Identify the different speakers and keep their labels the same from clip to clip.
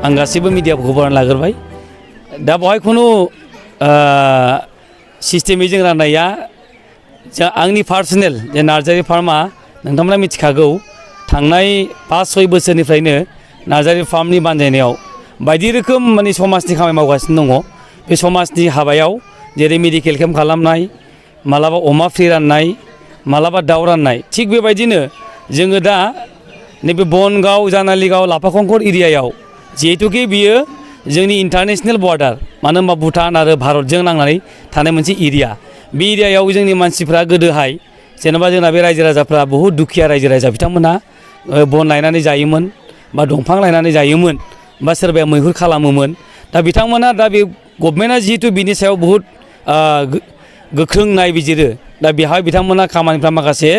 Speaker 1: आं गासैबो मिडियाखौ खबरनानै लाग्रोबाय दा बेवहाय खुनु सिस्टेमै जों राननाया आंनि पार्सनेल जे नार्जारि फार्मा नोंथांमोना मिथिखागौ थांनाय 5-6 बोसोरनिफ्रायनो नार्जारि फार्मनि बानजायनायाव बायदि रोखोम माने समाजनि खामानि मावगासिनो दङ बे समाजनि हाबायाव जेरै मेडिकेल केम्प खालामनाय मालाबा अमा फ्रि राननाय मालाबा दाउ राननाय थिग बेबायदिनो जोङो दा नैबे बनगाव जानालिगाव लाफाखंखर एरियायाव जिहेतुके बियो जोंनि इन्टारनेशनेल बर्डार मानो होनबा भुटान आरो भारतजों नांनानै थानाय मोनसे एरिया बे एरियायाव जोंनि मानसिफ्रा गोदोहाय जेनेबा जोंना बे रायजो राजाफ्रा बहुद दुखिया रायजो राजा बिथांमोनहा बन लायनानै जायोमोन बा दंफां लायनानै जायोमोन बा सोरबाया मैहुर खालामोमोन दा बिथांमोना दा बे गभर्नमेन्टआ जिहेतु बिनि सायाव बहुद गोख्रों नायबिजिरो दा बेहाय बिथांमोना खामानिफ्रा माखासे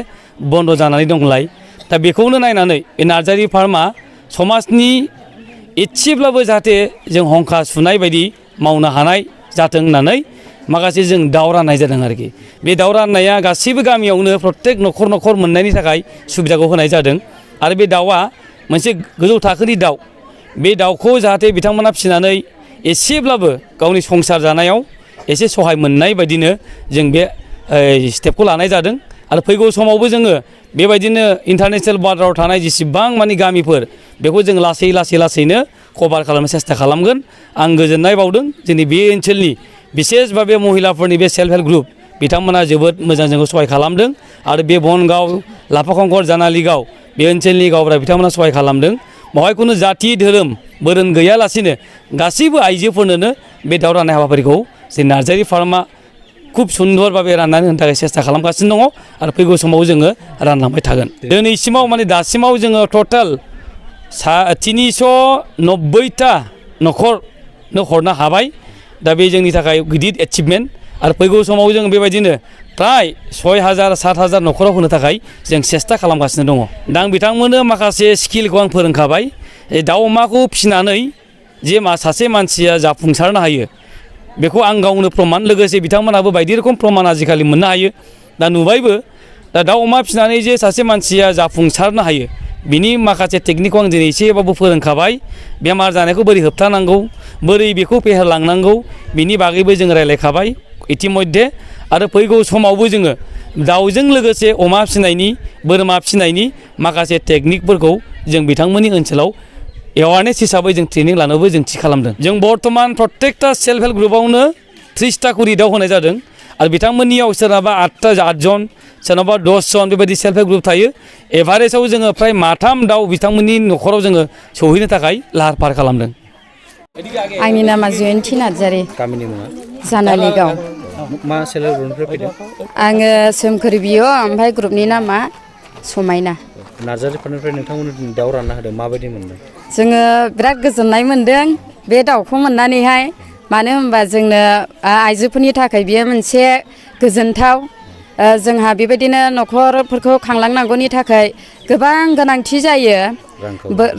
Speaker 1: बन्द जानानै दंलाय दा बेखौनो नायनानै बे नार्जारि फार्मा समाजनि एसेब्लाबो जाहाथे जों हंखा सुनाय बायदि मावनो हानाय जाथों होननानै माखासे जों दाउ राननाय जादों आरोखि बे दाउ राननाया गासैबो गामियावनो प्रत्येक न'खर न'खर मोननायनि थाखाय सुबिदाखौ होनाय जादों आरो बे दाउआ मोनसे गोजौ थाखोनि दाउ बे दाउखौ जाहाथे बिथांमोना फिसिनानै एसेब्लाबो गावनि संसार जानायाव एसे सहाय मोननाय बायदिनो जों बे स्टेपखौ लानाय जादों आरो फैगौ समावबो जोङो बेबायदिनो इन्टारनेशनेल बर्डाराव थानाय जेसेबां मानि गामिफोर बेखौ जों लासैनो कभार खालामनो सेस्था खालामगोन आं गोजोननाय बावदों जोंनि बे ओनसोलनि बिसेसबा बे महिलाफोरनि बे सेल्फ हेल्प ग्रुप बिथांमोना जोबोद मोजां जोंखौ सहाय खालामदों आरो बे बनगाव लाफाखंखर जानालिगाव बे ओनसोलनि गावब्रा बिथांमोना सहाय खालामदों बेवहाय खुनु जाथि धोरोम बोरोन गैयालासिनो गासैबो आइजोफोरनोनो बे दाउ राननाय हाबाफारिखौ जे नार्जारि फार्मा खुब सुन्दर भाबे राननानै होनो थाखाय सेस्था खालामगासिनो दङ आरो फैगौ समाव जोङो रानलांबाय थागोन दिनैसिमाव माने दासिमाव जोङो टटेल 390टा न'खरनो हरनो हाबाय दा बे जोंनि थाखाय गिदिर एचिभमेन्ट आरो फैगौ समाव जों बेबायदिनो प्राय 6,000-7,000 न'खराव होनो थाखाय जों सेस्था खालामगासिनो दङ दा आं बिथांमोननो माखासे स्किलखौ आं फोरोंखाबाय दाउ अमाखौ फिसिनानै जे सासे मानसिया जाफुंसारनो हायो बेखौ आं गावनो प्रमान लोगोसे बिथांमोनाबो बायदि रोखोम प्रमान आजिखालि मोननो हायो दा नुबायबो दा दाउ अमा फिसिनानै जे सासे मानसिया जाफुंसारनो हायो बिनि माखासे टेकनिकखौ आं दिनै एसेबाबो फोरोंखाबाय बेमार जानायखौ बोरै होबथानांगौ बोरै बेखौ फेहेरलांनांगौ बिनि बागैबो जों रायज्लायखाबाय इतिमध्ये आरो फैगौ समावबो जोङो दाउजों लोगोसे अमा फिसिनायनि बोरमा फिसिनायनि माखासे टेकनिकफोरखौ जों बिथांमोननि ओनसोलाव एवारनेस हिसाबै जों ट्रेनिं लानोबो जों थि खालामदों जों बर्तमान प्रत्येकटा सेल्फ हेल्प ग्रुपआवनो 30टा करि दाउ होनाय जादों आरो बिथांमोननियाव सोरनाबा 8 जन सोरनाबा 10 जन बेबायदि सेल्फ हेल्प ग्रुप थायो एभारेजआव जोङो फ्राय 3 दाउ बिथांमोननि न'खराव जोङो सौहैनो थाखाय लाहार फाहार खालामदों
Speaker 2: आंनि नामा जयन्ति नार्जारि
Speaker 3: गामिनि मुङा
Speaker 2: जानालिगाव
Speaker 3: मा सेल्फ हेल्प ग्रुपनिफ्राय फैदों
Speaker 2: आङो सोमखोर बिय' ओमफ्राय ग्रुपनि नामा समायना
Speaker 3: नार्जारि फार्मनिफ्राय नोंथांमोननो दाउ रानना होदों माबायदि मोनदों
Speaker 2: जोङो बिराद गोजोननाय मोनदों बे दाउखौ मोननानैहाय मानो होनबा जोंनो आइजोफोरनि थाखाय बियो मोनसे गोजोनथाव जोंहा बेबायदिनो न'खरफोरखौ खांलांनांगौनि थाखाय गोबां गोनांथि जायो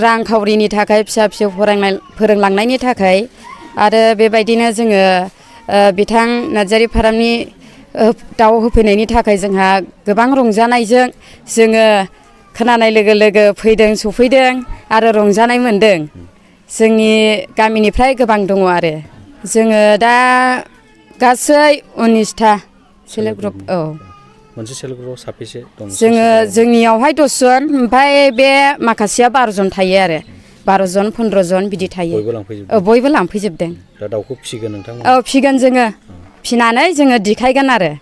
Speaker 2: रांखावरिनि थाखाय फिसा फिसौ फोरोंलांनायनि थाखाय आरो बेबायदिनो जोङो बिथां नार्जारि फार्मनि दाउ होफैनायनि थाखाय जोंहा गोबां रंजानायजों जोङो खोनानाय लोगो लोगो फैदों सफैदों आरो रंजानाय मोनदों जोंनि गामिनिफ्राय गोबां दङ आरो जोङो दा गासै 19टा सेल्फ हेल्प ग्रुप
Speaker 3: मोनसे सेल्फ हेल्प ग्रुपआव साबेसे दं
Speaker 2: जोङो जोंनियावहाय 10 जन ओमफ्राय बे माखासेया 12 जन थायो आरो 12 जन 15 जन बिदि थायो बयबो लांफैजोबदों
Speaker 3: दा दाउखौ फिसिगोन नोंथां
Speaker 2: फिगोन जोङो फिनानै जोङो दिखायगोन आरो